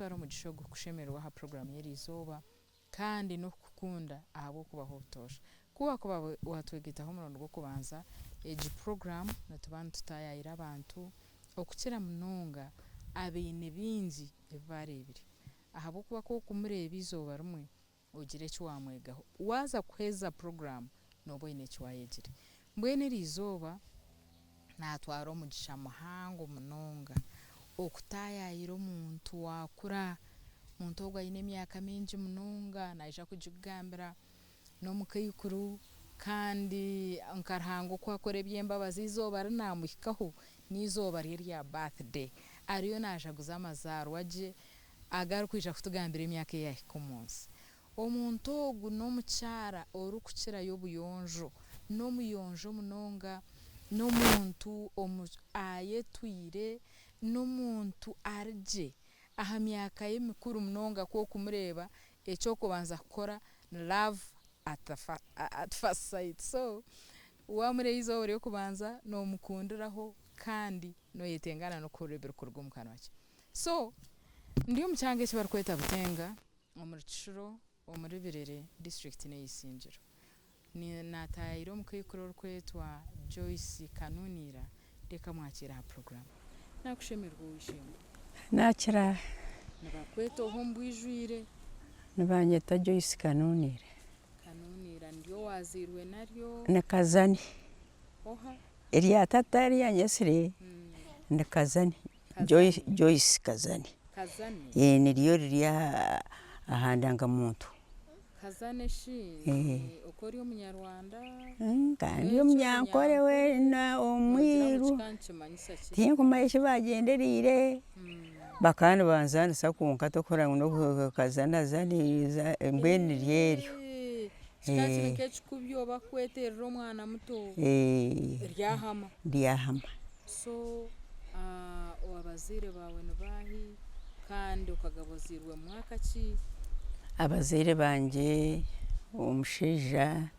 Natwara omugisha ogu kushemererwa aha puroguraamu y'eriizooba kandi n'okukukunda ahabw'okubaho obutoosha. Ku waakuba waatwegaitaho omurundi gw'okubanza, egi puroguraamu nituba nitutaayaayira abantu okukira munonga abaine bingi ebi baareebire. Ahabw'okuba ku orikumureeba eizooba rimwe, ogire eki waamwegaho. Waaza kuheeza puroguraamu nooba oine eki waayegire. Mbwenu eri izooba naatwara omugisha muhango munonga okutaayaayira omuntu waakura. Omuntu ogwo aine emyaka mingi munonga naija kugikugambira, n'omukaikuru kandi nka Ruhanga oku akora eby'embabazi eizooba ri naamuhikaho n'eizooba rye rya birthday. Ariyo naajaguza amazaarwa gye agu arikwija kutugambira emyaka ei yaahika omu nsi. Omuntu ogu n'omukyara orikukirayo obuyonjo, n'omuyonjo munonga, n'omuntu ayetwire, n'omuntu ari gye aha myaka ye mikuru munonga ku orikumureeba eky'okubanza kukora ni love at the at first sight. So waamureeba eizooba ry'okubanza noomukundiraho kandi nooyetenga na n'okuhurira ebirikuruga omu kanwa ke. So ndi omu kyanga eki barikweta Butenga omuri Kishuro omuri Birere disiturikiti n'eya Isingiro. Naataayaayira omukaikuru orikwetwa Joyce Kanuniira reka mwakiire aha puroguraamu. Naakushemererwa ow'eishe-emwe. Naakira. Nibakweta oha omu bwijwire? Nibanyeta Joyce Kanuniira. Kanuniira niryo waazairwe naryo? Ni Kazani. Oha? Erya tata eri yanyetsire ni Kazani. Joyce Joyce Kazani. Kazani? Ee niryo riri aha ndangamuntu. Kazani shi oku ori omunyarwanda? Nka ndi omunyankore weena omwiru. Tinkumanya eki bagyendereire, bakaba nibanzaanisa kwonka tokuhurira ngu n'obu Kazani zani mbwenu niryo eryo. Kikaba kiri nk'ekikubyo bakukweterera omwana muto ryahama. Ryahama. So abazaire baawe ni baahi kandi okagaba ozairwe mu mwaka ki? Abazaire bangye omushaija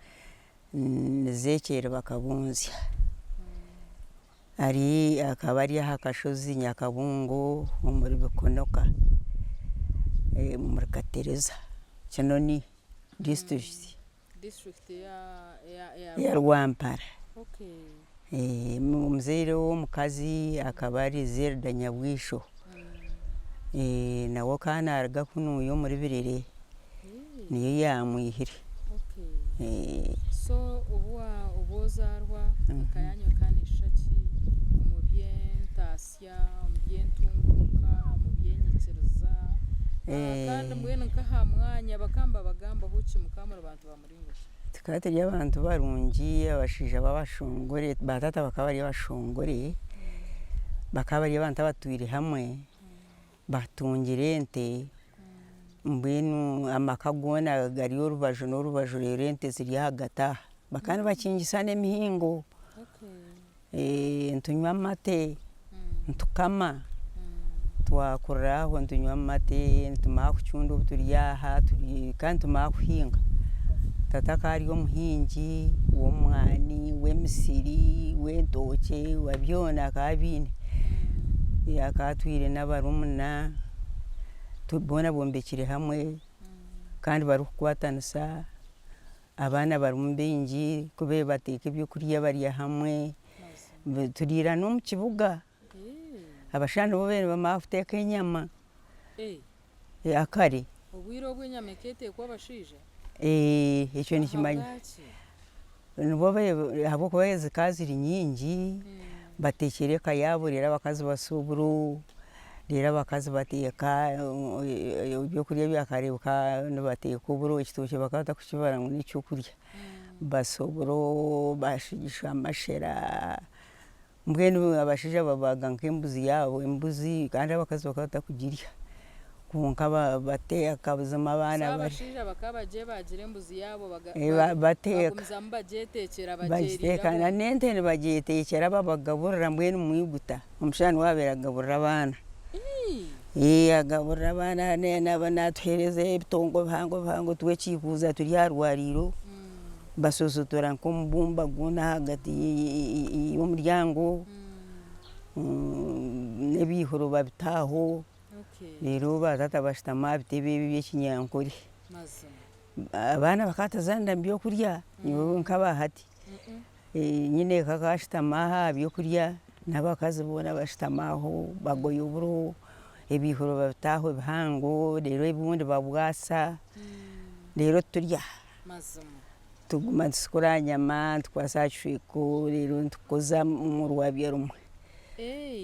ni Zekyeri Bakabunzya ari akaba ari aha kashozi Nyakabungo omuri Bikonoka omuri Katereza Kinoni disiturikiti. Ya Rwampara. Omuzaire ow'omukazi akaba ari Zerida Nyabwisho. Nawe akaba naaruga kunuya omuri Birere, niyo yaamwihire. So obu ozaarwa eka yaanyu ekaba neeshusha ki omu by'entaasya, omu by'entunguuka, omu by'enyikiriza? Kandi mbwenu nk'aha mwanya bakaba nibabagambaho ki mukaba muri bantu ba muringo ki? Tukaba turi abantu barungi, abashaija b'abashongore, ba taata bakaba bari abashongore, bakaba bari abantu abatwire hamwe, batungire ente, mbwenu amaka goona gari orubaju n'orubaju reero ente ziri ahagati aha. Bakaba nibakingisa n'emihingo, nitunywa amate, nitukama, twakurira aho nitunywa amate, nitumara kucunda obu turi aha kandi nitumara kuhinga. Tata akaba ari omuhingi w'omwani, w'emisiri, w'entookye, wa byona akaba abiine. Akaba atwire n'abarumuna, boona bombekire hamwe kandi barikukwatanisa. Abaana barimu baingi ku bateeka ebyokurya barya hamwe, turiira n'omu kibuga, abashaija nibo baabaire nibamara kuteeka enyama kare. Obwire obu enyama ekeeteekwa abashaija? Ekyo nikimanywa. Ahabwaki? Nibo ahabw'okuba zikaba ziri nyingi, bateekyera eka yaabo reero abakazi basa oburo, reero abakazi bateeka ebyokurya bya kare bakaba nibateeka oburo, ekitookye bakaba batarikukibara ngu n'ekyokurya, basa oburo, bashigisha amashera, mbwenu abashaija babaaga nk'embuzi yaabo, embuzi kandi abakazi bakaba batarikugirya, kwonka bateeka buzima abaana So barya. abashaija bakaba bagyebagira embuzi yaabo Bateeka. bagumizamu bagyeteekyera Bagiteeka bagyeriira na n'ente nibagyeteekyera babagaburira mbwenu mwiguta, omushaija niwe yaabaire agaburira abaana. Agaburira abaana naatuheereza ebitongo bihango bihango twekiikuuza turi aha rwariiro, basosotora nk'omubumba gwona ahagati y'omuryango, n'ebiihuro babita aho. Reero baataata bashutama aha bitebe ebi eby'ekinyankore. Abaana bakaba batazaanira mu byokurya nyowe nkaba hati. Nyineeka akaba ashutama aha byokurya n'abakazi boona bashutama aho bagoya oburo, ebiihuro babita aho bihango reero obundi babwasa reero turya. Tuguma nitusikura aha nyama nitukwasa aha kishweko reero nitukoza omu rwabya rumwe.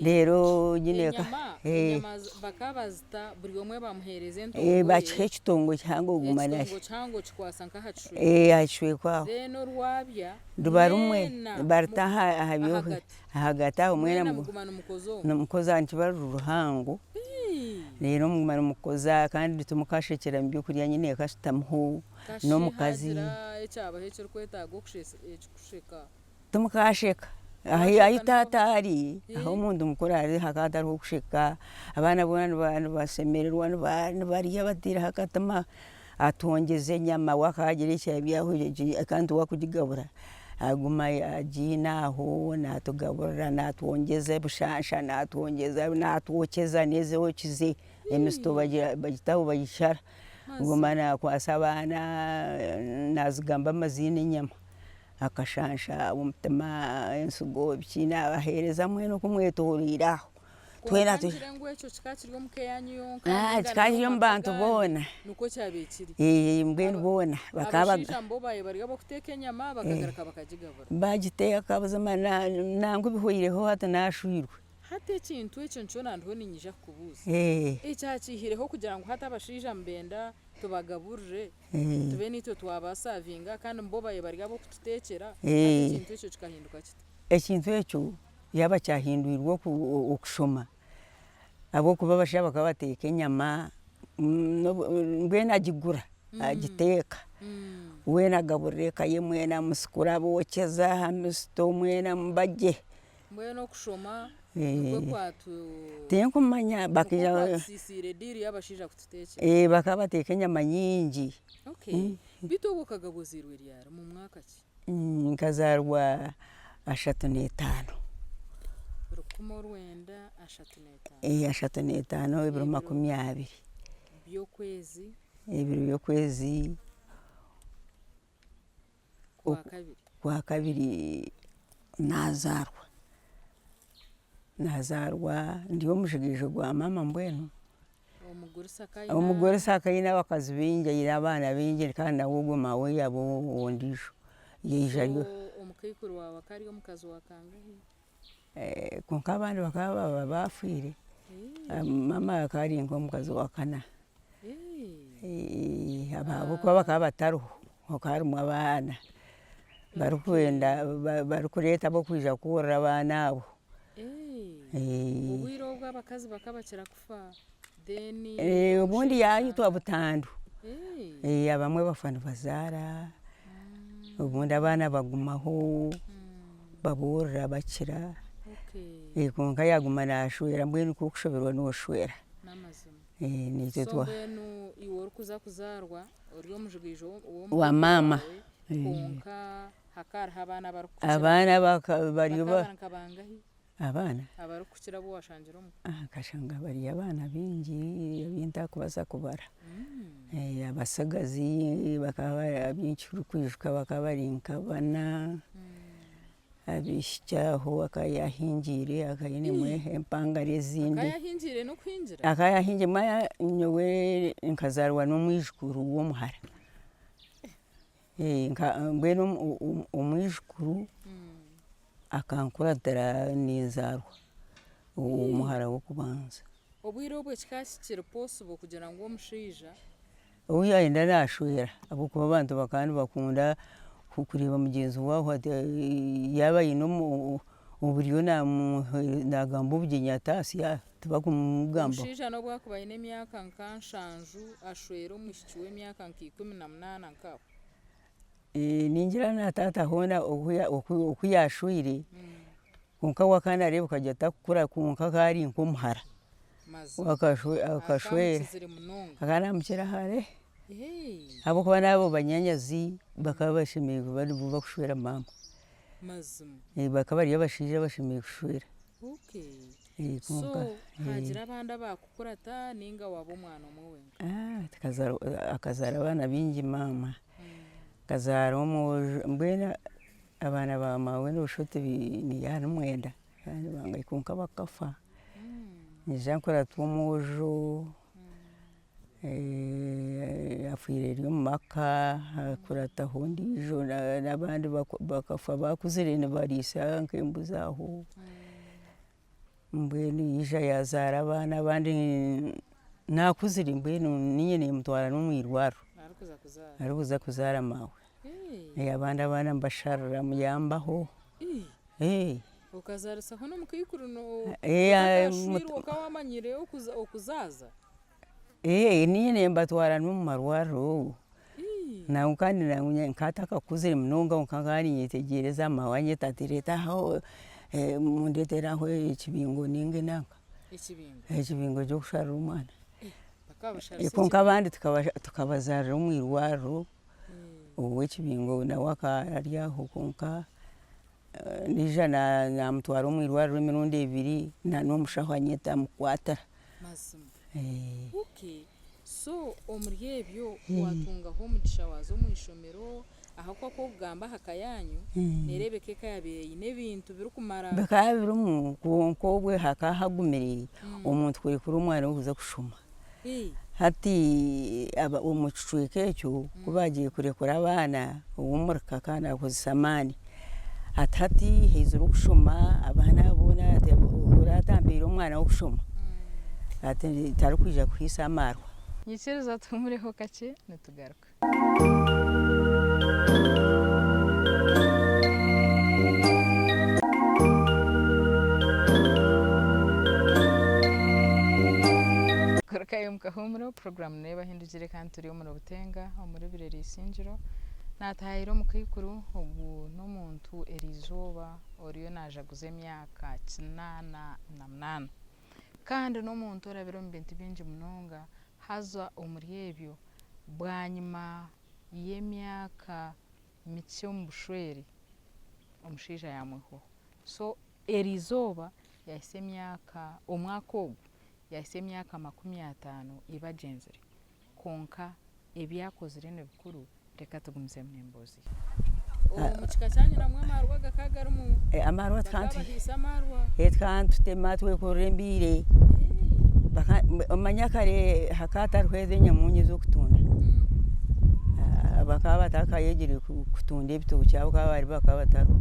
Reero nyineeka Enyama, enyama bakaba bazita buri omwe bamuheereza entongo ye. Bakiha ekitongo kihango oguma Ekitongo nakyo. kihango kikwasa nk'aha kishweko. Aha kishweko aho. Then orwabya Ruba rumwe mwena baruta aha ahagati. Ahagati aho mwena Mwena muguma nimukoza omwo. Nimukoza nikiba ruri ruhango. Reero muguma nimukoza kandi timukashekyera mu byokurya nyineeka ashutamiho Kashi n'omukazi. haagira ekyabaho ekirikwetaaga okusheka. Timukasheka. Ahi taata ari, ahu omuntu mukuru ari hakaba hatariho kusheka, abaana boona nibashemererwa nibarya bataireho akatima, atwongyeza enyama we akaba agira eki yabyaho kandi tiwe arikugigabura, aguma agiine aho naatugaburira natwongyeza ebishansha natwongyeza natwokyeza n'ezookize, emisito bagitaho bagishara, aguma nakwasa abaana nazigamba amaziina enyama. Akashansha omutima ensigo biki naabaheereza mwena oku mwetooroire aho. Kwonka ngire ngu ekyo kikaba kiri omu ka eyaanyu yonka nainga Kikaba kiri omu bantu boona. Nikwo kyabaire kiri. Mbwenu boona bakaba. Abashaija mbo baabaire bari ab'okuteeka enyama bakagaruka bakagigabura. Bagiteeka buzima nangwa ebihweireho hati naashwirwe. Hati ekintu ekyo nikyo nandiho niinyija kukubuuza. Ekyakiihireho kugira ngu hati abashaija nibenda tubagaburire tube naitwe twabasavinga kandi bo babe bari ab'okututeekyera, hati ekintu ekyo kikahinduka kita? Ekintu ekyo yaaba kyahindwirwe okushoma ahabw'okuba abashaija bakaba bateeka enyama mbwenu agigura agiteeka weena agaburira eka ye mwena amusikura abookyeza aha misito mwena barye. Mbwenu okushoma nikwo kwatu Tinkumanya nikwo bakaija kwatusisiire ediiri y'abashaija kututeekyera. Bakaba bateeka enyama nyingi. Okay. Beitu obwo okagaba ozairwe ryari? Mu mwaka ki? Nkazaarwa 35. 1935. 35 ebiro 20. By'okwezi? Ebiro by'okwezi Kwakabiri naazaarwa, naazaarwa ndi omujigaijo gwa maama mbwenu, omugurusi akaba aine abakazi baingi aine abaana baingi kandi nawe ogwo maawe yaaba ondiijo yaija ari. Kwonka abandi bakaba baaba baafiire, maama akaba ari nk'omukazi wa kana. Ahabw'okuba bakaba batariho, hakaba harimu abaana barikwenda barikureeta ab'okwija kworora abaana abo. Obwire obwo abakazi bakaba bakira kufa then Obundi yaitwa butandu, abamwe bafa nibazaara, obundi abaana bagumaho baboorora bakira, kwonka yaaguma naashwera mbwenu k'okushoberwa nooshwera. N'amazima. Naitwe So twa. mbwenu iwe orikuza kuzaarwa ori omujigaijo Wa w'omukazi maama. waawe kwonka hakaba hariho abaana abarikukukira. Abaana baka bari Bakaba ba. bari nka bangahi? Abaana? Abarikukukira abu waashangire omuka. Nkashanga bari abaana baingi abu ntarikubaasa kubara. Abatsigazi bakaba bari abu nkikwijuka bakaba bari nka bana. Abaishiki aho akaba yaahingiire akaba ainemu empangare ezindi. Akaba yaahingiire n'okuhingira? Akaba yaahingiire manya nyowe nkazaarwa n'omwijukuru w'omuhara. Mbwenu omwijukuru akankuratira ninzaarwa omuhara w'okubanza. Obwire obwo kikaba kikiri possible kugira ngu omushaija. Ou yaayenda naashwera ahabw'okuba abantu bakaba nibakunda kureeba mugyenzi waabo ati yaaba aine oburyo naagamba obugyenyi ataasya tibakumugambaho. Omushaija n'obu akuba aine emyaka nka nshanju ashwere omwishiki w'emyaka nka 18 nk'aho. Ningira na taata hoona oku yaashwire kwonka we akaba naareebeka gye atarikukura kwonka akaba ari nk'omuhara. Akashwera akaba naamukira hare ahabw'okuba n'abo banyaanyazi bakaba bashemereire kuba nibo barikushwera maama. Bakaba bari abashaija abashemereire kushwera. So Kwonka hagira abandi abakukurata ninga waaba omwana omwe wenka? Akazaara abaana baingi maama, akazaara omwojo mbwenu abaana ba maawe noshusha oti ni mwenda kwonka bakafa, naija nkuratwa omwojo afiire ari omu maka, hakurataho ondiijo n'abandi bakafa bakuzire nibariisa nk'embuzi aho, mbwenu yaija yaazaara abaana abandi naakuzire mbwenu niinye niimutwara n'omwirwariro Arikuza kuzaara? Arikuza kuzaara maawe, abandi abaana mbasharira muyambaho. Okazaarisaho n'omukaikuru otakashwirwe okaba wamanyire okuzaaza? Niinye nimbatwara n'omu marwariro nangwa kandi nkaba ntakakuzire munonga kwonka nkaba ninyetegyereza maawe anyeta ati reeta aho mundeetere aho ekibingo ninga enanka ekibingo ky'okusharira omwana. Kwonka abandi tukabazaarira omu irwariro, ow'ekibingo nawe akaba ari aho kwonka Naija naamutwara omu irwariro emirundi ebiri na n'omushaho anyeta amukwatira. Mazima. Okay. So omuri ebyo waatungaho omugisha waaza omu ishomero ahakuba ku orikugamba aha ka yaanyu neereebeka eka yaabaire eine ebintu birikumara. Bikaba birimu kwonka obwe hakaba hagumire omuntu kurekura omwana we kuza kushoma. Hati omu kicweka ekyo ku baagiire kurekura abaana, ow'omuri ka naakozesa amaani, hati hati haizire okushoma abaana boona oraatambiire omwana we kushoma hati tarikwija kuhaisa amaarwa. Nyikiriza tuhumureho kakye nitugaruka. Garukayo omu kahuumuro, puroguraamu n'ebahindukire kandi turi omuri Butenga omuri Birere Isingiro. Naatahire omukaikuru ogu n'omuntu eriizooba oriyo naajaguza emyaka 88. Kandi n'omuntu orabire omu bintu bingi munonga Haza omuri ebyo, bwanyima y'emyaka mikye omu bushwere, omushaija yaamwihwaho. So eriizooba yaahitsya emyaka, omwaka ogu yaahitsya emyaka 50 iba agyenzire. Kwonka ebi akozire ni bikuru, reka tugumizemu n'emboozi ye. Omu kika kyanyu namwo amaarwa gakaba garimu? Amaarwa Bakabahaisa amaarwa? Tukaba nitutema twekorera embiire. Omanya kare hakaba hatariho ezo enyamunyu ez'okutunda. Bakaba batakayegire kutunda ebitookye ahabw'okuba bari bakaba batariho.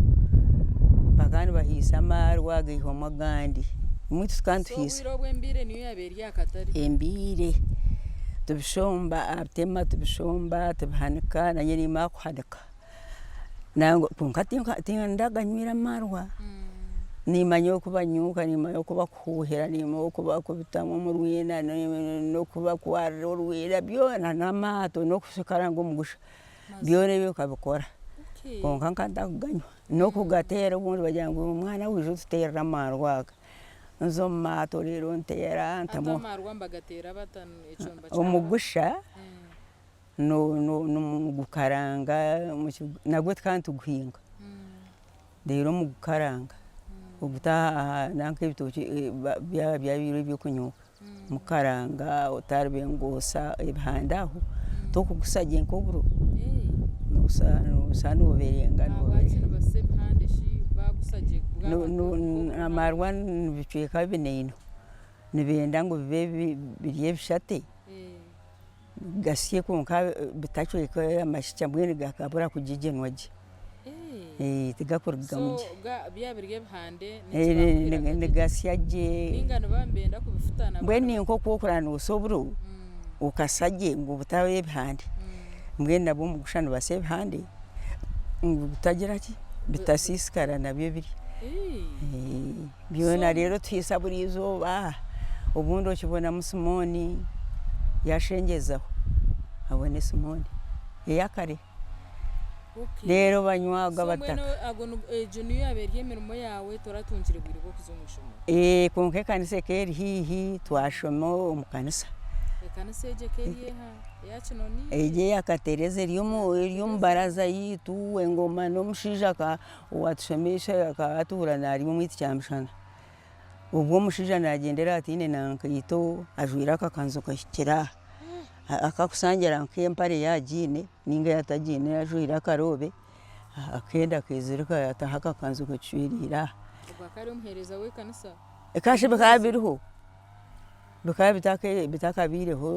Bakaba nibahaisa amaarwa gaihwamu agandi. Imwe tukaba So nituhaisa. obwire obwo embiire niyo yaabaire eri aha katare? Embiire tubishomba, bitema tubishomba, tubihanika naanye nimara kuhanika nangwa kwonka tindaganywire amaarwa, nimanya oku banyuuka, nimanya oku bakuhuuhira, nimanya oku bakubitamu omu rwina, n'oku bakwarira orwina byona n'amaato n'okukaranga omugusha byona ebyo nkabikora kwonka nkaba ntakuganywa, n'okugateera obundi bagira ngu mwana we ija otuteerere amaarwa aga. Nza omu maato reero nteera Hati ntamu amaarwa nibagateera bata ekyomba kya omugusha nogukaranga nagwo tukaba nituguhinga reero mugukaranga oguta aha nanka ebitookye byaba byabiire eby'okunyobwa mukaranga ota rubengoosa ebihanda aho tokugusa gye nk'oburo noosa nooberenga Ahabwaki nibasa ebihanda shi baagusa gye bwaba nk'oburo? Amaarwa nibicweka binaino nibenda ngu bibe biri ebishate gasye kwonka bitacweka amashikya mbwenu gakabura kugigyenwa gye tigakurugamu gye. So byaba biri ebihande nikibanguhira Nigasya gye. Ninga nibaba nibenda kubifutana. Mbwenu ni nk'oku orikuba noosa oburo okasa gye ngu butaba ebihande mbwenu nabwo omugusha nibasa ebihande ngu bitagira ki bitasiisikara nabyo biri. Byona reero tuhaisa buri izooba obundi okibonamu Simooni yashengyezaho abone Simooni eyakare reero banywaga bataka. Egyo niyo yaaba eri emirimo yaawe toratungire bwire bw'okuza omu ishomero? Kwonka ekanisa ekaba eri haihi twashoma omu kanisa. Ekanisa egyo ekaba eri eha? Eya Kinoni? Egi eya Katereza eri omu baraza yaitu engoma n'omushaija Owatushomeise akaba atuura naarya omwiti kyamushana. Obwo omushaija naagyendera aha ataine na nkaito, ajwaire akakanzu kahikire aha, akakusangira nk'empare yaaba agiine ninga yaaba atagiine ajwaire akaroobe, akenda akeezirika ataho akakanzu kacweriire aha. Obwo akaba ari omuheereza w'ekanisa? Ekasha bikaba biriho, bikaba bitakabaireho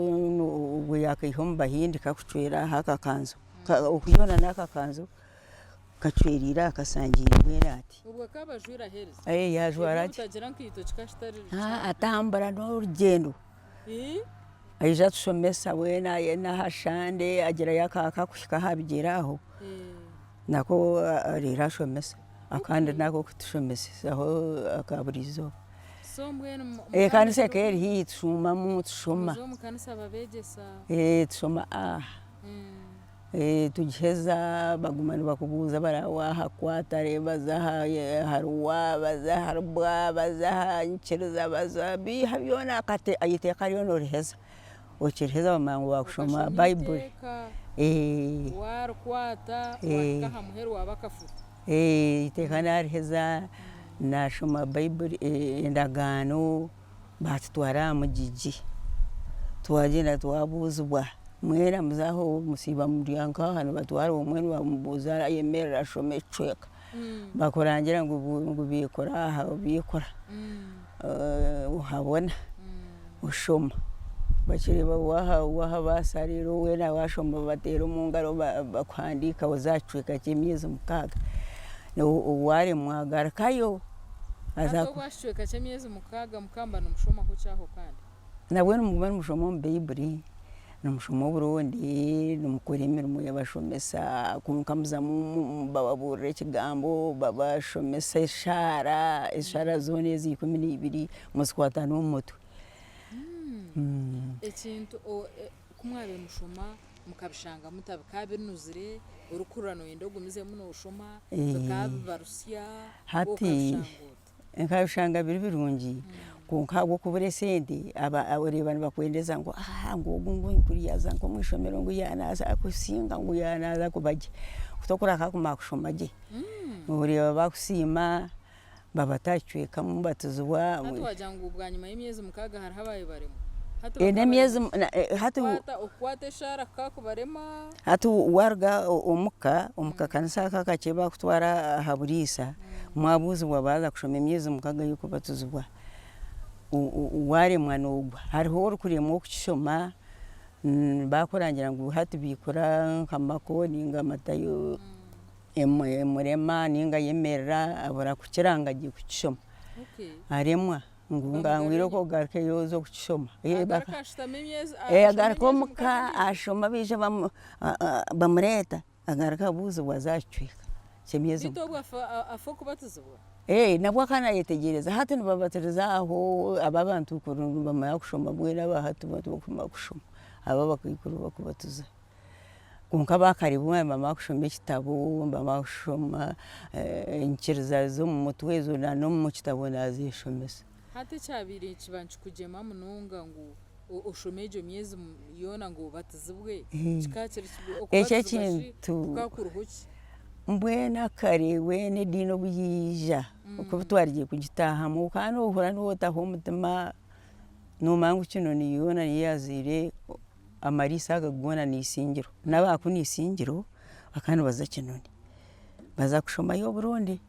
obwo yaakaiha omu bahindi kakucwera aha akakanzu, okwihaho na n'akakanzu kacweriire aha kasangiire mbwenu ati. Obwo akaba ajwaire aheereza? Ee yaajwara atyo. Eby'obutagira nkaito kikaba kitari. Atambura n'orugyendo. Aija atushomesa weena n'aha shande agirayo akakuhika aha bigyere aho nako reero ashomesa akandi n'akokutushomesezaho aka buri izooba. Ekanisa ekaba eri haihi tushuumamu tushoma, tushoma tugiheza baguma nibakubuuza bari waahakwata reeba baza ahari wa baza ahari bwa baza aha nyikiriza baza biiha byona eiteeka ryona oriheza, okiriheza bamanya ngu waakushoma baiburi. Eiteeka naariheza naashoma baiburi endagaano baatutwara aha mugigi, twagyenda twabuuzibwa mwena muze aho musiiba muri nk'aha nibatwara omwe nibamubuuza ayemerera ashome ekicweka, bakurangira ngu biikura aha obiikura ohabona oshoma, bakireeba waahabaasa reero weena waashoma babateera omu ngaro bakuhandiika oze aha kicweka ky'emyezi mukaaga, waaremwa agarukayo. Hati obu aha kicweka ky'emyezi mukaaga mukaba muba nimushomaho ki aho kandi? Nabwo nimuguma nimushoma omu Baiburi, nimushoma oburundi, nimukora emirimo yabashomesa kwonka muzamu bababuurira ekigambo, babashomesa eshaara, eshaara zoona ezi ikumi n'eibiri muzikwata n'omu mutwe. Ekintu ku mwabaire nimushoma mukabishanga muta? Bikaba binuzire, orikuhurira nooyenda ogumizemu nooshoma, bikaba bibarusya, Hati okabishanga ota? Nkabishanga biri birungi kwonka ahabw'okubura esente oreeba nibakwendeza ngu ngu ogu ngu kuri yaaza nk'omu ishomero ngu yaanaaza kusinga ngu yaanaaza kuba gye, tokureka kumara kushoma gye, oreeba bakusiima babata aha kicwekamu batizibwa. Hati wagira ngu bwanyima y'emyezi mukaaga hariho abaabaire baremwa? Hati N'emyezi hati. Okukwata eshaara kukaba kubarema? Hati waaruga omuka, omu kakanisa aka akakye bakutwara aha buriisa, mwabuuzibwa baaza kushoma emyezi mukaaga y'okubatizibwa, waaremwa noogwa. Hariho orikuremwa okukishoma, baakurangira ngu hati biikura nka Mako ninga Matayo, emurema ninga ayemerera abura kukiranga gye kukishoma, aremwa. Ngu ngangwire okwo ogarukeyo oze okukishoma. Agaruka omuka ashoma baija bamureeta agaruka abuuzibwa aze aha kicweka ky'emyezi nabwo akaba naayetegyereza hati nibabatiriza aho aba abantu kuri nibamanya kushoma mbwenu aba hati bo tibakumanya kushoma aba abakaikuru bakubatiza. Kwonka aba kare bo nibamanya kushoma ekitabo, nibamanya kushoma enyikiriza z'omu mutwe ezo n'omu kitabo naazeshomesa. Hati ekyabaire nikiba nikikugyema munonga ngu oshome egyo myezi yoona ngu obatizibwe kikaba kiri ki? Ekyo Okubatizibwa shi ekintu kukaba kuriho ki? Mbwenu akare weena ediini obu yaija, oku twarugire kugitaahamu okaba noohurira nootaho omutima noomanya ngu kinu yoona niyo yaazaire amariisa aga goona n'eisingiro, n'aba kunu eisingiro bakaba nibaza Kinoni, baza kushomayo oburundi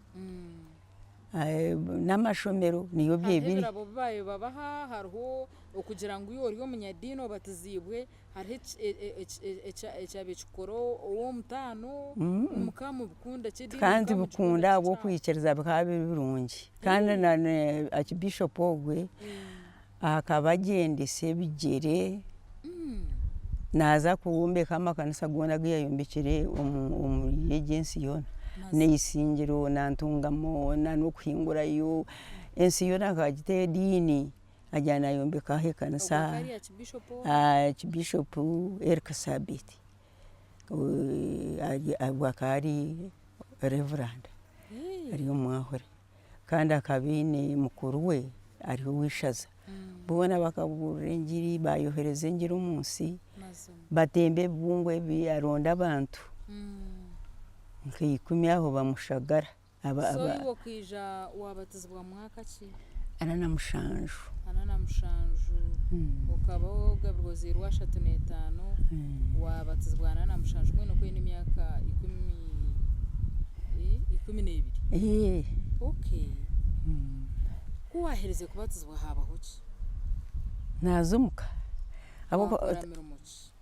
n'amashomero niyo Hariho biri. ebirabo ebi baabaire babaha, hariho okugira ngu iwe ori omunyadiini obatiziibwe, hariho ekyabaire kikukora ow'omutaano, mukaba mubikunda ki ediini Kandi mukaba mugikunda tubikunda ki ahabw'okwikiriza bikaba biri birungi kandi na Archbishop ogwe Akaba agyendesa ebigyere naaza kwombeka amakanisa goona agu yaayombekire omuri egi ensi yoona, n'eisingiro na Ntungamo n'okuhingurayo, ensi yoona akaba agita ediini agyenda naayombekaho ekanisa, Archbishop Eric Sabiiti ogwo akaba ari Reverand ari omwahure. Kandi akaba aine mukuru we ari ow'eishaza. Boona bakabuurira engiri, baayohereza engiri omu nsi, batemba ebibungo ebi aronda abantu nka ikumi aho bamushagara. So iwe okaija waabatizibwa mwaka ki? 47. 47 okaba ogabirwe ozairwe 35 waabatizibwa 47 mbwenu okaba oine emyaka 12? Okay. Ku waaherize kubatizibwa haabaho ki? Naaza omuka. Waakora mirimo ki?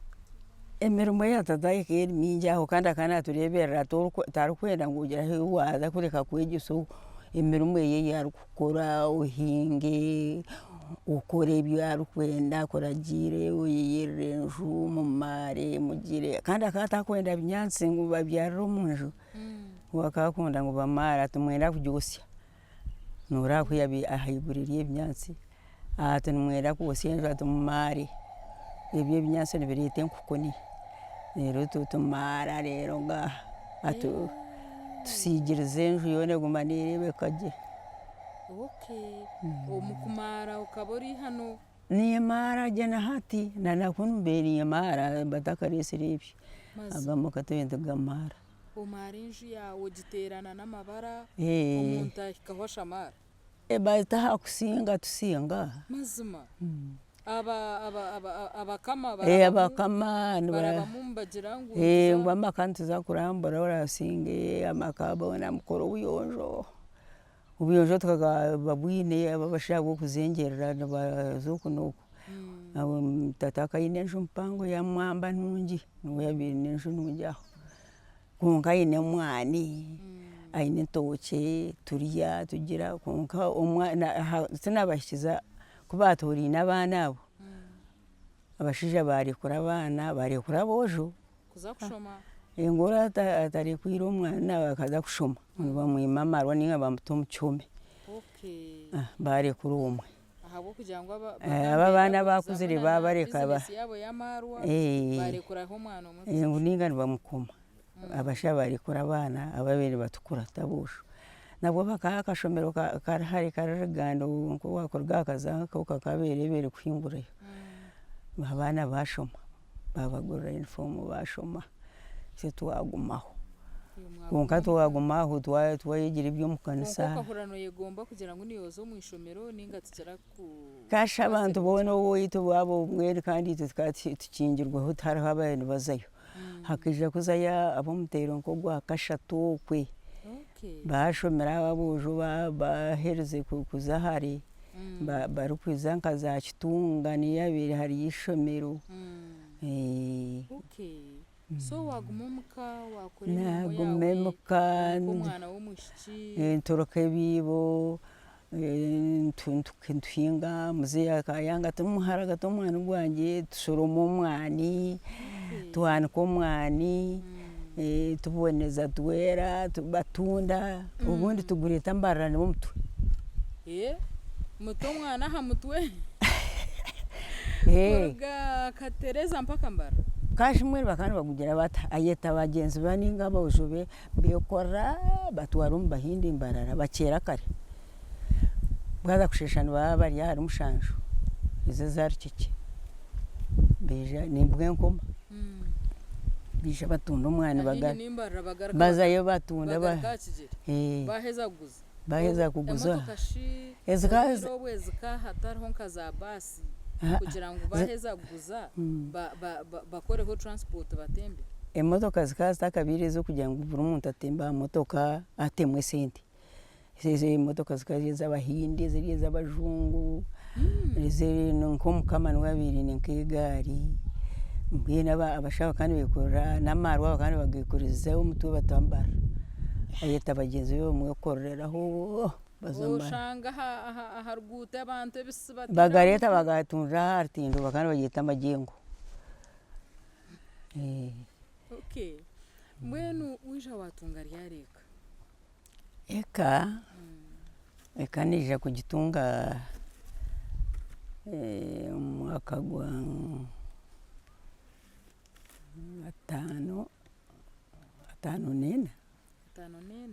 Emirimo ya tata ekaba eri mingi aho kandi akaba naatureeberera tarikwenda ngu ogire ahu waaza kureka kwegyesa emirimo ye ei arikukora ohinge, okore ebi arikwenda akuragiire, oyeyerere enju, mumaare mugire kandi akaba atarikwenda binyaatsi ngu babyarire omunju, we akaba akunda ngu bamaare ati nimwenda kugyosya, noreeba ku yaabiire ahaiguru eriyo ebinyaatsi. Ati nimwenda kwosya enju ati mumaare, ebyo ebinyaatsi nibireeta enkukuni, reero tumaara reero tusiigiriza enju yoona eguma neereebeka gye. Okay, omu kumaara okaba ori hanu? Niimaara gye na hati, na nakunu mbaire niimaara batakareetsire ebyo, aga amaka turiyo nitugamaara. Omaara enju yaawe ogiteerana n'amabara, omuntu ahikaho ashamaara? Bata aha kusinga tusinga. Mazima aba aba aba abakama Abakama barabamu nibagira ngu ngu amaka nituza kurambura orasinge amaka boona mukore obuyonjo, obuyonjo tukaba babwine abo abashaija ab'okuzengyerera nibaza oku n'oku. Tata akaba aine enju mpango ya mwamba nungi, niwe yaabaire aine enju nungi aho. Kwonka aine omwani, aine entookye turya tugira kwonka tinabahikiza ku baatooraine abaana abo, abashaija baarekura abaana baarekura aboojo, ngu oraba atarekwire omwana akaza kushoma nibamwima amaarwa ninga bamuta omu kihome, baarekura omwe. Ahabw'okugira ngu Abo abaana abakuzire babareka bizinesi yaabo y'amaarwa barekuraho omwana omwe kuza ngu ninga nibamukoma abashaija barekura abaana ababaire nibatukura ti aboojo. Nabwo bakaha akashomero kari hare kari Rugando nk'owakuruga aha kaza nka kabeerebeere kuhingurayo, abaana bashoma babagurira yunifoomu bashoma itwe twagumaho. Kwonka twaguma aho twayegyera eby'omukanisa. Kwonka okahurira noyegomba kugira ngu niiwe oze omu ishomero ninga tikiraku. Kasha abantu boona owaitu baaba obumwe kandi itwe tukaba tukingirweho tihariho ababaire nibazayo. Hakaija kuzayo ab'omuteero nk'ogwa kashatu okwe, baashomire abo aboojo baaherize kuza hare barikuza nka za Kitunga niyo yaabaire hariyo ishomero. So waaguma omuka waakora emirimo yaawe Naaguma omuka nk'omwana w'omwishiki. Ntoroka ebiibo, ntuhinga, muzeeyi akayanga ati muhara gata omwani gwangye, tushoroma omwani, twanika omwani, tuboneza twera, batunda, obundi tugureeta Mbarara n'omutwe. Muta omwana aha mutwe kuruga Katereza mpaka Mbarara. Kashi mbwenu bakaba nibagugira bata, ayeta bagyenzi be ninga aboojo be bekorera batwara omu Bahindi Mbarara bakyera kare. Bwaza kusheesha nibaba bari ahari mushanju ezo eza Rukikye baija nibwo enkoma baija batunda omwani bazayo batunda. Baaheza kuguza. Emotoka shi obwire obwe zikaba hatariho nka za baasi kugira ngu baaheza kuguza bakoreho transport batembe? Emotoka zikaba zitakabaire ez'okugira ngu buri muntu atembe aha motoka atemu esente. Emotoka zikaba ziri ez'abahindi, ziri ez'abajungu, nk'omukama niwe yaabaire aine nk'egaari, mbwenu abashaija bakaba nibeekorera n'amaarwa bakaba nibageekoreza omutwe batambara. Ayeta bagyenzi be bamwekorereraho baza omu Oshanga aha ruguuto abantu ebisi bataire aha Bagareeta mutwe. bagatundira aha rutindo bakaba nibagyeta amagyengo. Okay. Mbwenu waija waatunga ryari eka? Eka, eka naija kugitunga omu mwaka gwa ataano. 54. 54?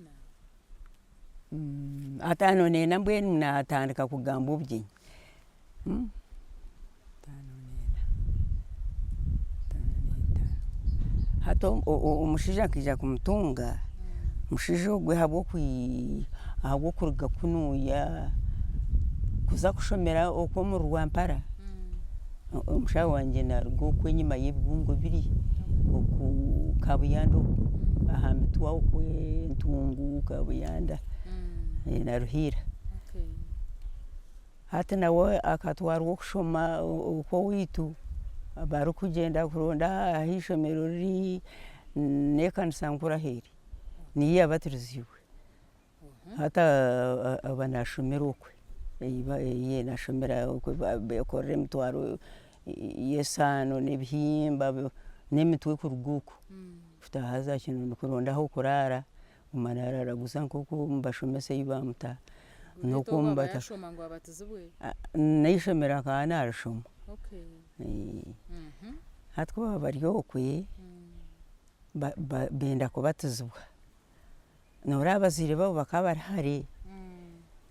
54 mbwenu naatandika kugamba obugyenyi. 54, 55. Hati omushaija nkaija kumutunga, omushaija ogwe ahabw'okuruga kunuuya. Kuza kushomera okwo omuri Rwampara, omushaho wangye naaruga okwo enyima y'ebibungo biri oku Kabuyanda okwo aha mitwe okwo Ntungu, Kabuyanda na Ruhiira. Hati nawe akatwarwa kushoma okwo owaitu barikugyenda kuronda ahu eishomero riri n'ekanisa nkuru ahu eri, niyo yaabatiriziibwe. Hati aba naashomera okwe, naashomera okwe beekorera emitwaro y'esaano n'ebihimba n'emitwe kuruga okwo kutaaha za Kinoni kuronda ah'okuraara, oguma naararaguza nk'oku nibashomesa ei baamuta Beitu obu aba yaashoma ngu abatizibwe? N'eishomero akaba naarishoma. Hati ku baba bari okwe, benda kubatizibwa. Noreeba abazaire baabo bakaba bari hare,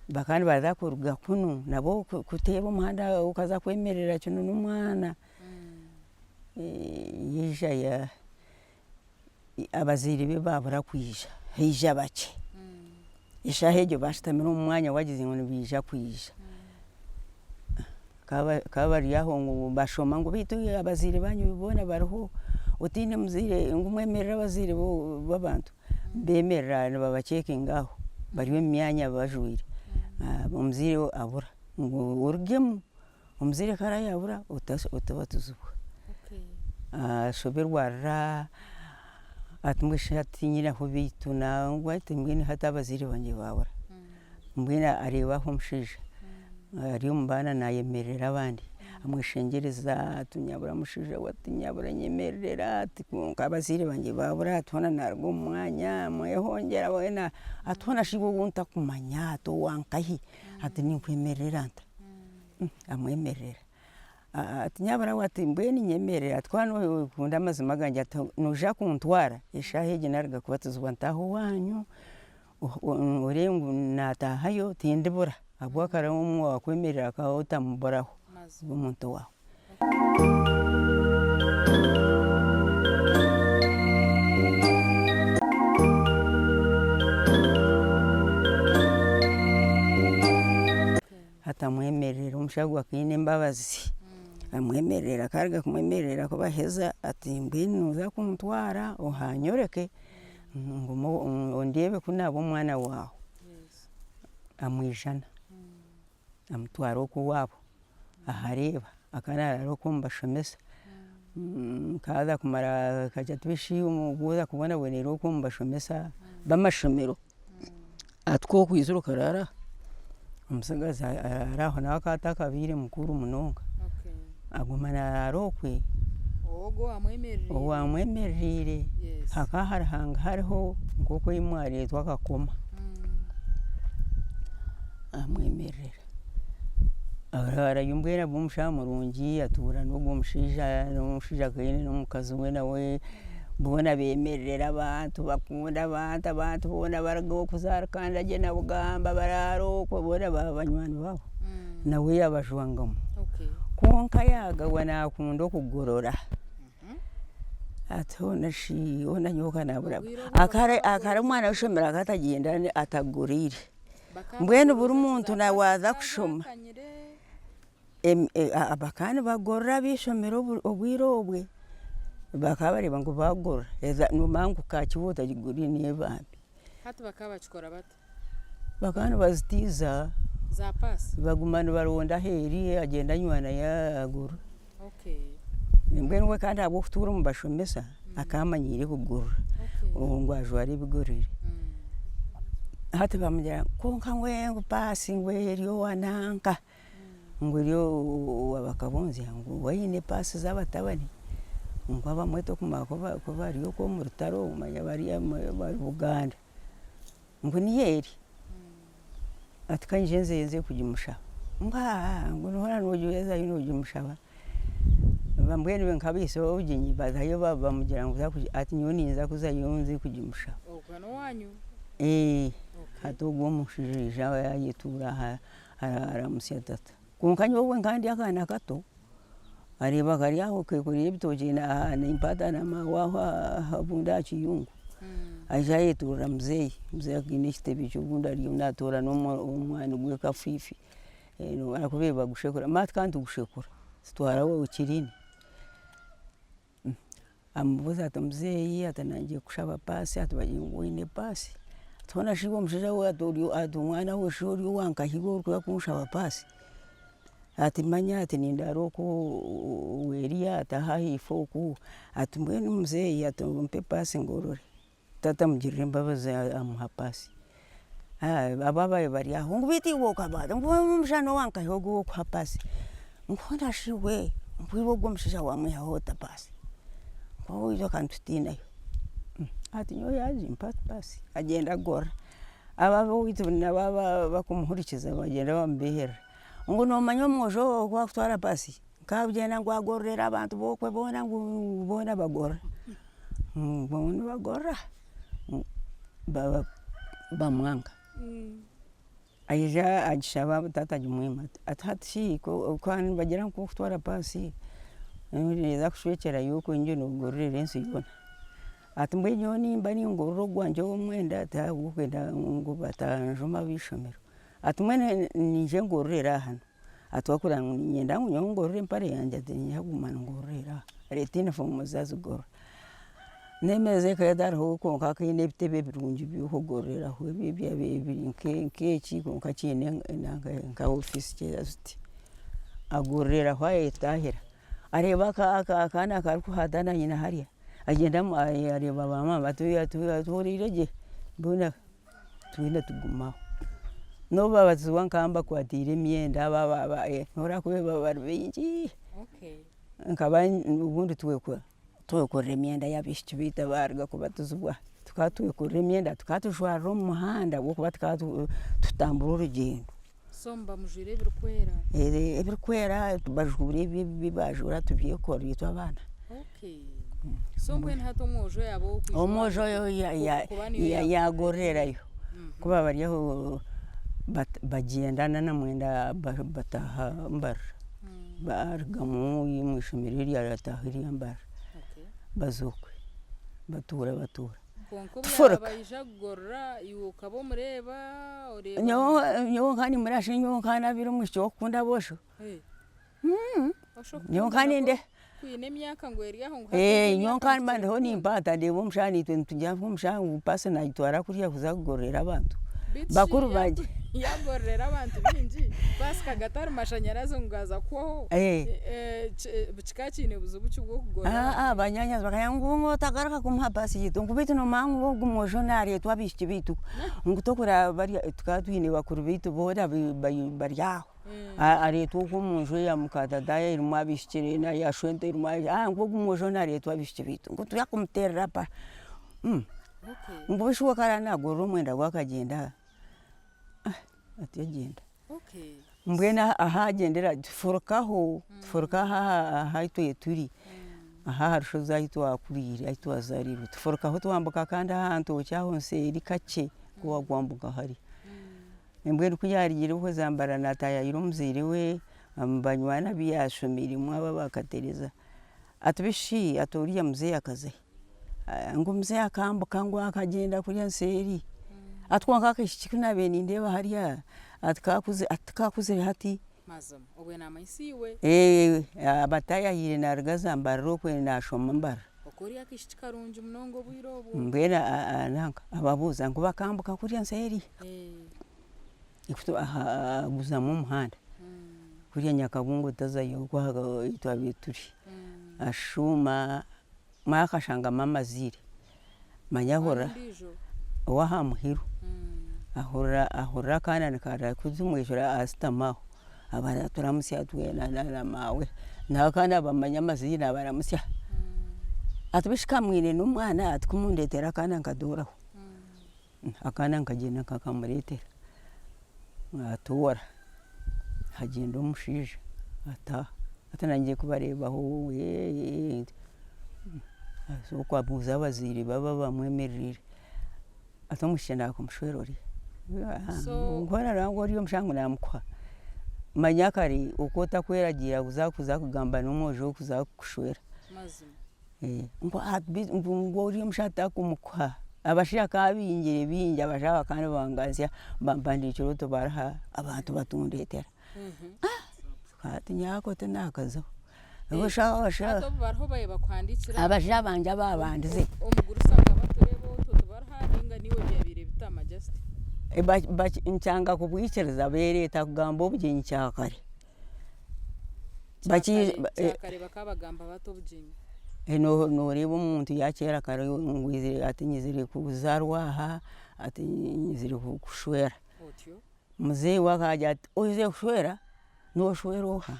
bakaba nibaza kuruga kunu nabo kuteera omuhanda okaza kwemerera kinu n'omwana, yaija abazaire be babura kwija, haija bakye, eshaaha egyo bashutamire omu mwanya wagize ngu nibaija kwija, Bakaba bari aho ngu bashoma ngu beitu abazaire banyu boona bariho, otiine muzaire ngu mwemerere abazaire b'abantu, bemerera nibabacekinga aho bari omu myanya bajwaire, omuzaire abura ngu orugemu, omuzaire ku araabe yaabura otabatizibwa, ashoberwa arira ati mbwenu shi hati tiinyine beitu nangwa ati mbwenu hati abazaire bangye baabura, mbwenu areeba aho omushaija ari omu baana naayemerera abandi, amweshengyereza ati nyabura mushaija we ati nyabura nyemerera ati kwonka abazaire bangye baabura ati hoona naaruga omu mwanya amwehongyera weena ati hoona shi iwe ou ntakumanya ati owa nkahi ati ninkwemerera nta? Amwemerera ati nyabura we ati mbwenu nyemerera ati ku oraabe nokunda amazima gangye ati noija kuntwara eshaaha egi naaruga kubatizibwa ntaahe owaanyu oreebe ngu naataahayo tindibura ahabw'okuba kare omwe owaakwemerera akaba otamuburaho omuntu waawe. Hati amwemerera omushaija ogwo akiine embabazi amwemerera ku aruga kumwemerera ku baheza ati mbwenu nooza kuntwara ohanyoreke ngume ondeebe ku naaba omwana waawe, amwijana amutwara okwo owaabo ahareeba akaba naaraara okwo nibashomesa kaaza kumara akagira ati bishi obu oza kuba oboneire okwo nibashomesa b'amashomero ati ku orikwija okaraara aha, omutsigazi araara aho nawe akaba atakabiire mukuru munonga, aguma naraara okwe owamwemerereire hakaba hariho hariho nk'oku ei mwareetwa akakoma amwemerera, araarayo mbwenu aba omushaija murungi atuura n'ogwo mushaija, n'omushaija akaba aine n'omukazi we nawe boona beemerera abantu bakunda abantu, abantu boona baruga okwo za Rukandagye na Bugamba baraara okwo boona baba banywani baabo, nawe yaabajwangamu. Kwonka yaagawa naakunda okugorora, ati hoona shi hoona nyowe ka naabura, akare omwana w'eishomero akaba atagyenda atagoriire, mbwenu buri muntu waaza kushoma. Bakaba nibagorora ab'eishomero obwire obwe, bakaba bareeba ngu baagorora noomanya ngu kaaki waaba otagigoriire n'ebambi. Hati bakaba bakikora bata? Bakaba nibazitiiza, Za paasi? baguma nibaronda ahu eri agyenda anywa nayo agorora. Mbwenu we kandi ahabw'okutuura omu bashomesa akaba amanyiire kugorora ngu ajware ebigoriire. Hati bamugira ngu kwonka ngu paasi ngu eri owa nanka. Ngu eri owa Bakabonzya ngu we aine paasi z'abatabani ngu abamwe tokumanya ku bari okwo omu rutaro omanya bari Buganda ngu niyo eri ati ka nyije nze kugimushaba ngu aa ngu hoona noogyezayo noogimushaba mbwenu nka abaitsire obugyenyi bazayo bamugira ngu ati nyowe ninza kuzayo nze kugimushaba. Okwo n'owaanyu? Hati ogwo omushaija yaija yayetuura aha Aramutsya tata. Kwonka nyowe nkaba ndi akaana kato, areeba kari aho kekoreire ebitookye nimpata na maawe aho obundi aha kiyungu, aija ayetuurira muzeeyi, muzeeyi aine ekitebe kye obundi ariyo natoorana omwani gwe kafiifi. Ahakuba nibagushekura, manya tukaba nitugushekura tutwara kirindi, amubuuza ati muzeeyi ati nanye ngiye kukushaba paasi ati bagira ngu oine paasi, ati hoona shi iwe omushaija we ati omwana we shi ori owankahi iwe orikuza kunshaba paasi, ati manya ati nindaara oku owa Eriya ati aha ahaifo oku, ati mbwenu muzeeyi ati ompe paasi ngorore, taata amugirira embabazi amuha paasi, abo ababaire bari aho ngu beitu iwe okaba ngu omushaija nowankahi ogu owukuha paasi, ngu hoona shi iwe ngu iwe ogu omushaija wamwihaho ota paasi, ngu oweitu ka nitutinayo, ati nyowe yagimpa paasi agyenda agorora, abo aboweitu nabo abakumuhurikiza bagyenda bamubeiherera ngu nomanya omwojo ogu oku akutwara paasi, akagyenda ngu agororera abantu bokwe boona ngu boona bagorora, ngu nibagorora bamwanga. Aija agishaba taata agimwima ati hati shi nibagira ngu kworikutwara paasi neeza kushwekyerayo okwe endiijo noogororera ensi yoona, ati mbwenu nyowe nimba ningorora ogwangye ogw'omwenda tihabw'okwenda ngu batanjuma ab'eishomero, ati mbwenu nyije ngororere aha hanu, ati ahabw'okugira ngu niinyenda ngu nyowe ngorore empare yangye ati niinyija kuguma ningororera aha, areeta yunifoomu ze azigorora. N'emeeza ekaba etariho kwonka eine ebitebe birungi by'okugororeraho ebiri nk'eki kwonka kiine nka ofiisi ziti, agororeraho ayetahira, areeba akaana karikuhaata na nyina hariya agyenda areeba ba maama ati ohuriire gye mbwenu twena tuguma aho. Nobu babatizibwa nkaba mbakwatiire emyenda nobu bari baingi nkaba obundi twekorera emyenda y'abaishiki beitu abaaruga kubatizibwa, tukaba twekorera emyenda tukaba tujwarira omu muhanda ahabw'okuba tukaba tutambura orugyendo. So muba mujwaire ebirikwera? Ebirikwera bajuura ebi ebi baajuura tubyekorera itwe abaana. Okay. So mbwenu hati omwojo yaaba ow'okwija Omwojo oyo yaagororerayo ku baba bari aho bagyenda na namwenda bataaha Mbarara. Barugamu omu ishomero eryo bataaha erya Mbarara baza okwe batuura batuura. Kwonka obu Tufuruka. yaaba aija kugorora iwe okaba omureeba oreeba Nyowe nyowe nka nimureba shi nyowe nka nabiire omwishiki w'okukunda aboosho. Osho Nyowe okukunda nka nabwo ninde kwine emyaka ngu eri aho ngu hati egi nyowe emyaka nka ngu mba ndiho tikikunda. nimpaata ndeeba omushaija naitwe nitugira ngu omushaija ngu paasi nagitwara kuriya kuza kugororera abantu. Beitu shi Bakuru bangye. yagororera abantu baingi, paasi ka gatari mashanyarazi ngu gaaza kuhwaho, kikaba kiine buzibu ki bw'okugorora abantu baingi? Banyaanyazi bakagira ngu otagaruka kumuha paasi yaitu ngu beitu noomanya ngu ogu mwojo naareetwa abaishiki beitu ngu tokureba barya tukaba twine bakuru beitu boona bari aho, areetwa okwo omunju eya muka tata erimu abaishiki na shwento erimu ngu ogu mwojo naareetwa abaishiki beitu ngu tuza kumuteerera paasi. Ngu shi we ku araabe naagorora omwenda gwe akagyenda, atyo agyenda. Mbwenu ahu agyendera tufurukaho, tufuruka aha ahu itwe turi, aha aha rushozi ahu twakuriire ahu twazaariirwe, tufurukaho twambuka kandi aha ntookye aho nseeri kakye ku waakwambuka hariya. Mbwenu ku yaarugire okwe Zambarara naataayaayira omuzaire we, banywani abu yaashomiiremu abo aba Katereza, Ati bishi ati oriya muzeeyi akaza hi? Ngu muzeeyi akambuka ngu akagyenda kuriya nseeri, ati kwonka akaishiki ku naabaire nindeeba hariya ati kaakuzire ati tikaakuzire hati. Mazima obwe namanyisa iwe. Abataayahiire naaruga Zambarara okwe naashoma Mbarara. Okwo ori akaishiki karungi munonga obwire obwo. Mbwenu nanka ababuuza ngu bakambuka kuriya nseeri, aguzamu omuhanda. Kuriya Nyakabungo otazayo okwo ahu twabaire turi, ashuuma manya akashangamu amaziire, manya ahurira ow'aha muheru, ahurira ahurira akaana nikarira ku tumwishura ashutama aho, aba aturamutsya twena na maawe, n'akaana bamanya amaziina abaramutsya, ati bishi ka mwine n'omwana ati ku mundeetera akaana nkatooraho, Akaana nkagyenda nkakamureetera, atoora, hagyenda omushaija ataaha, hati naanye ngiye kubareebaho haza okwo abuuza abazaire be abamwemerereire, ati omwishiki naakumushwera oriya? Hoona nangwa oriya omushaija ngu naamukuha, manya kare oku otakweragiira kuza kugamba n'omwojo orikuza kukushwera. Ngu oriya omushaija takumukuha, abashaija ka baingire baingi abashaija bakaba nibanganzya bampandiikira otubaruha abantu batundetera. Hati nyowe ako tinaakazaho. Hati obu bariho babaire bakuhandiikira. Abashaija bangye abaabandize. Omugurusi akaba atureeba otwo tibariho ninga niiwe byabaire bitama just. Nkyanga kubwikiriza beereeta kugamba obugyenyi kyakare. Kyakare bakaba bagamba bata obugyenyi? Nooreeba omuntu yaakyera kare ngu ati nyizire kuzaarwa aha, ati nyizire kushwera. Otyo. Muzeeyi we akagira ati oizire kushwera? Nooshwera oha?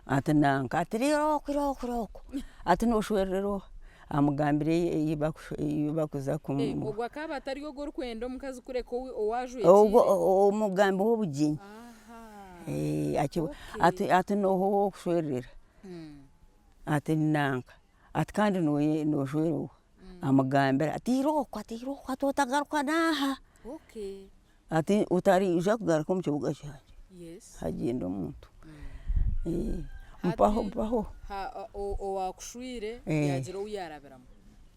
Ati nanka, ati irooko irooko irooko, ati nooshwerera oha? Amugambira ei barikuza kumuha. Ogwo akaba atari ogwo orikwenda omukazi kureka ou ajwekiire? Ogwo omugambi w'obugyenyi. Ati nooha ou orikushwerera? Ati nanka, ati kandi nooshwera oha? Amugambira ati irooko ati irooko ati otagaruka n'aha. Ati otariija kugaruka omu kibuga kyangye hagyenda omuntu. Mpaho mpaho. Owaakushwire yaagira ou yaarabiramu.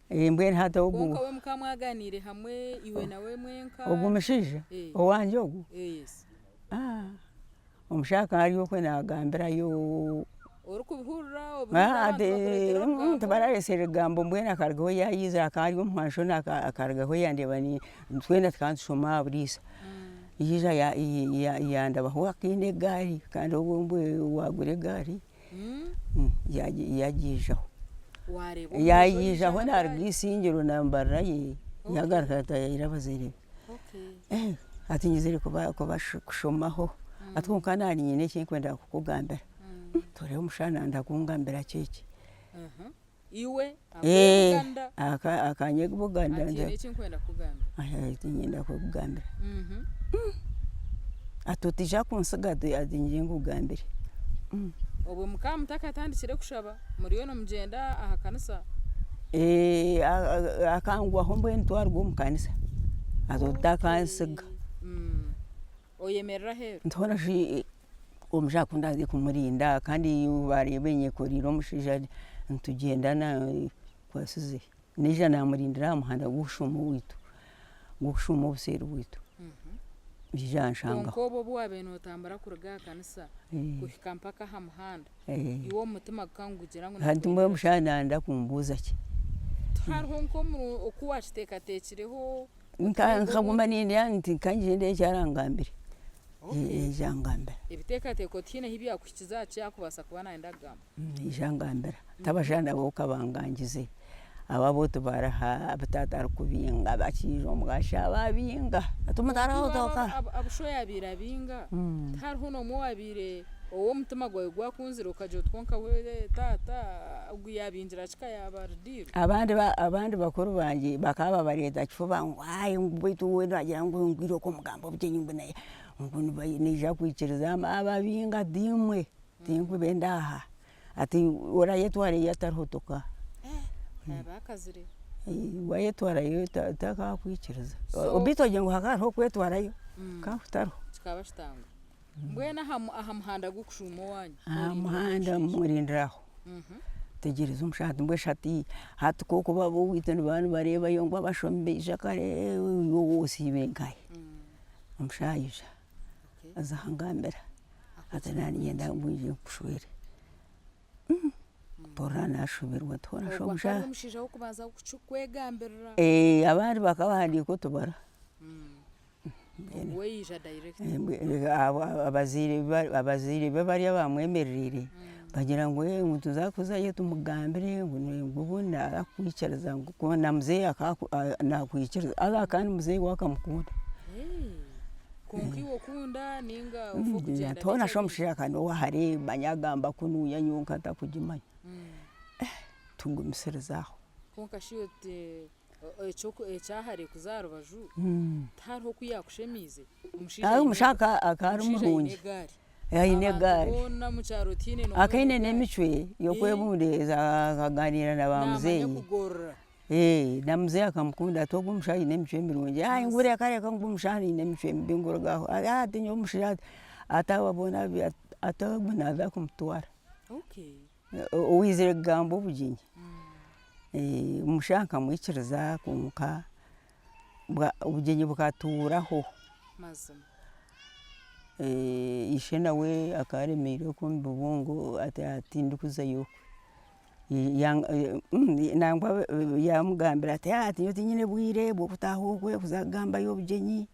Mbwenu hati ogu. Kwonka we mukaba mwaganiire hamwe iwe nawe mwenka? Ogu mushaija owangye ogu? Omushaija akaba ari okwe naagambirayo. Orikubihurira obihurira abantu bakureetera orugambo. Tibarareetsire rugambo mbwenu akarugaho yaayizire akaba ari omuhwanshoni akarugaho yandeeba twena tukaba nitushoma aha buriisa yaija yandabaho akaine egaari kandi obwo waagura egaari yagiijaho, yagiijaho naaruga eisingiro nambarira ye yagaruka yatayaayira abazaire be. Ati nyizire kushomaho ati kwonka naanye nyine eki ndikwenda kukugambira. Toreeba omushaija nayenda kungambira ki eki? Iwe Akanyebuganda ati haine eki ndikwenda kukugambira. Ati niinyenda kukugambira. Ati otaija kunsiga ati nyije nkugambire. Obwo mukaba mutakatandikire kushaba muriyo nimugyenda aha kanisa? Akangwaho mbwenu twaruga omu kanisa ati otakansiga. Oyemerera aheeru. Ntoora shi omushaija ku ndaaze kumurinda kandi baareeba nyekoreire omushaija nitugyenda nkwasize, naija naamurindira aha muhanda gw'okushuuma owaitu, gw'okushuuma obuseeri bwaitu. Yaija yanshangaho. Kwonka obwo obu waabaire nootambura kuruga aha kanisa kuhika mpaka aha muhanda, iwe omu mutima gukaba nigugira ngu Hati mbwenu omushaija naayenda kumbuuza ki? Tihariho nk'oku waakiteekateekireho? Nkaguma nindya nti ka ngyende ndeebe eki arangambire. Yaija yangambira. Ebiteekateeko tihaine ahu byakuhikize aha ki arikubaasa kuba naayenda kugamba? Yaija yangambira ati abashaija nabo okabangangize, abo abu tibariha, abu taata arikubinga bakiija omu kasha babinga ati omuntu arahotooka. Abu sho yaabaire abinga, tihariho n'omwe owaabaire ou omutima gwawe gwakunzire okagira oti kwonka we taata ogu yaabingira ki ka yaaba aridiirwe? Abandi abandi bakuru bangye bakaba babareeta kifuba ngu ayi ngu beitu we naagira ngu irooko omugambe obugyenyi ngu naija ngu naija kwikiriza ababinga ati imwe tinkubenda aha. Ati orayetwara ei atariho toka. Akazire. Wayetwarayo takakwikiriza. Beitu ogire ngu hakaba hariho okwetwarayo hakaba kutariho. Kikaba kitangwa. Mbwenu aha muhanda gw'okushuuma owaanyu. Aha muhanda murindira aho. Tegyereza omushaija ati mbwenu shi hati hati ku orikuba ab'owaitu nibaba nibareebayo ngu abashomi baija kare iwe osiibe nkahi? Omushaija aija aza angambira. Ati naanye niinyenda ngu oije nkushwere. Mpurira naashoberwa nti hoona shi Ogwo akaba omushaija. ari omushaija w'okubanza kukwegambirira. Abandi bakaba bahandiika otubara. Ogwo we yaija direct. Abazaire be bari abamwemerereire bagira ngu ngu tuza kuzayo tumugambire ngu obundi naaza kukwikiriza ngu na muzeeyi nakwikiriza haza kandi muzeeyi we akamukunda. Kwonka iwe okunda ninga ofa okugyenda Hoona shi omushaija ka n'owahare manya agamba kunuya nyowe nka ntakugimanya tugumisiriza aho. Kwonka shi ekyahare kuza aha rubaju tihariho oku yaakushemeize? Omushaija akaba ari murungi aine egaari akaba aine n'emicwe y'okwebundiriza akaganiira na bamuzeeyi. Na muzeeyi akamukunda ati ogu omushaija aine emicwe mirungi, ngu reka reka ngu omushaija aine emicwe mibi ngu ruga aho, ati nyowe omushaija ati ogu naaza kumutwara, owaizire kugamba obugyenyi. Omushaija nkamwikiriza kwonka obugyenyi bukatuuraho. Ishe nawe akaba aremeire okwe omu bibungo ati tindikuzayo okwe, nangwa yaamugambira ati nyowe tiinyine bwire bw'okutaaha okwe kuza kugambayo obugyenyi,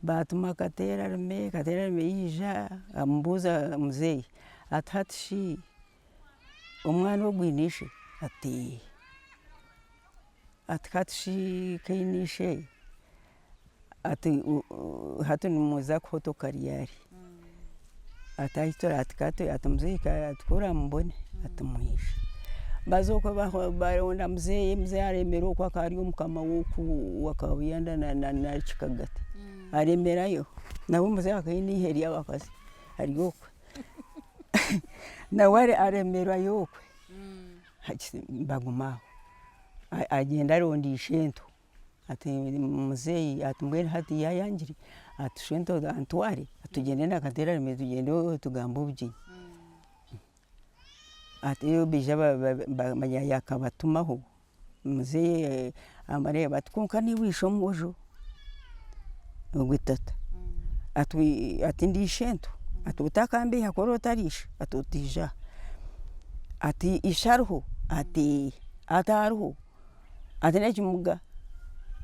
baatuma Kateerarime, Kateerarime yaija amubuuza muzeeyi ati hati shi omwana ogu aine ishe? Ati eeh, ati hati shi ku aine ishe, ati hati nimuza kuhotoka ryari? Ati ahi ati muzeeyi ku oramubone ati mwije. Baza okwe baronda muzeeyi, muzeeyi aremera okwe akaba ari omukama w'oku owa Kabuyanda na Kikagati aremerayo, nawe muzeeyi akaba aine eihe ry'abakazi ari okwe nawe aremerayo okwe baguma aho, agyenda aronda ishento. Ati muzeeyi ati mbwenu hati yaayangire ati shwento antware tugyende na Kateerarime tugyende tugambe obugyenyi. Ati baija bamanya yaakabatumaho muzeeyi abareeba ati kwonka niiwe ishe omwojo? Ogwe tata ati ndi ishento ati otakambeiha ku oraabe otari ishe ati otiija aha. Ati ishe ariho? Ati ati ariho. Ati n'ekimuga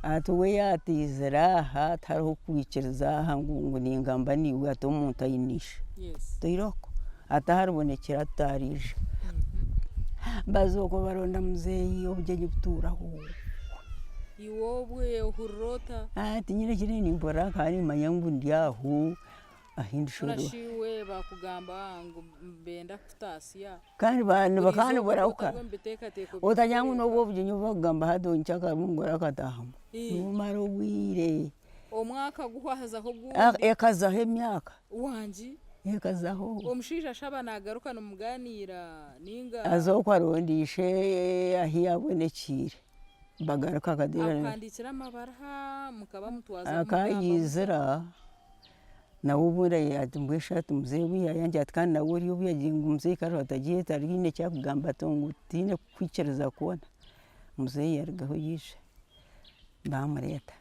ati we yaatiizire aha tihariho kwikiriza aha ngu ningamba naiwe ati omuntu aine ishe toirooko ati ahu aribonekyera atariija. Baza okwo baronda muzeeyi obugyenyi butuuraho. Iwe obwe ohurira ota? Tinyine eki nimpurira nkaba nimanya ngu ndi aho ahu ndishwerwa. Mbwenu shi iwe bakugamba ngu nibenda kukutaasya? Kandi bakaba nibarahuka, otagira ngu n'obu obugyenyi obu barikugamba hati nyenkyakare omugore akataahamu, nibumara obwire. Omwaka guhwa hazaho ogundi. Ekazaho emyaka. Wangi. Ekazaho. Omushaija ashaba nagaruka nimuganiira ninga. Aza okwo aronda ishe ahu yaabonekiire, bagaruka. Akuhandiikira amabaruha mukaba mutwaza mugamba. Akaayizira. Nawe obundi ati mbwenu shi ati muzeeyi obu yaayangira ati kandi nawe ori obu yaagira ngu muzeeyi ku araabe atagiire tariine eki arikugamba ati ngu tihaine kukwikiriza kwona, muzeeyi yaarugaho yaija baamureeta.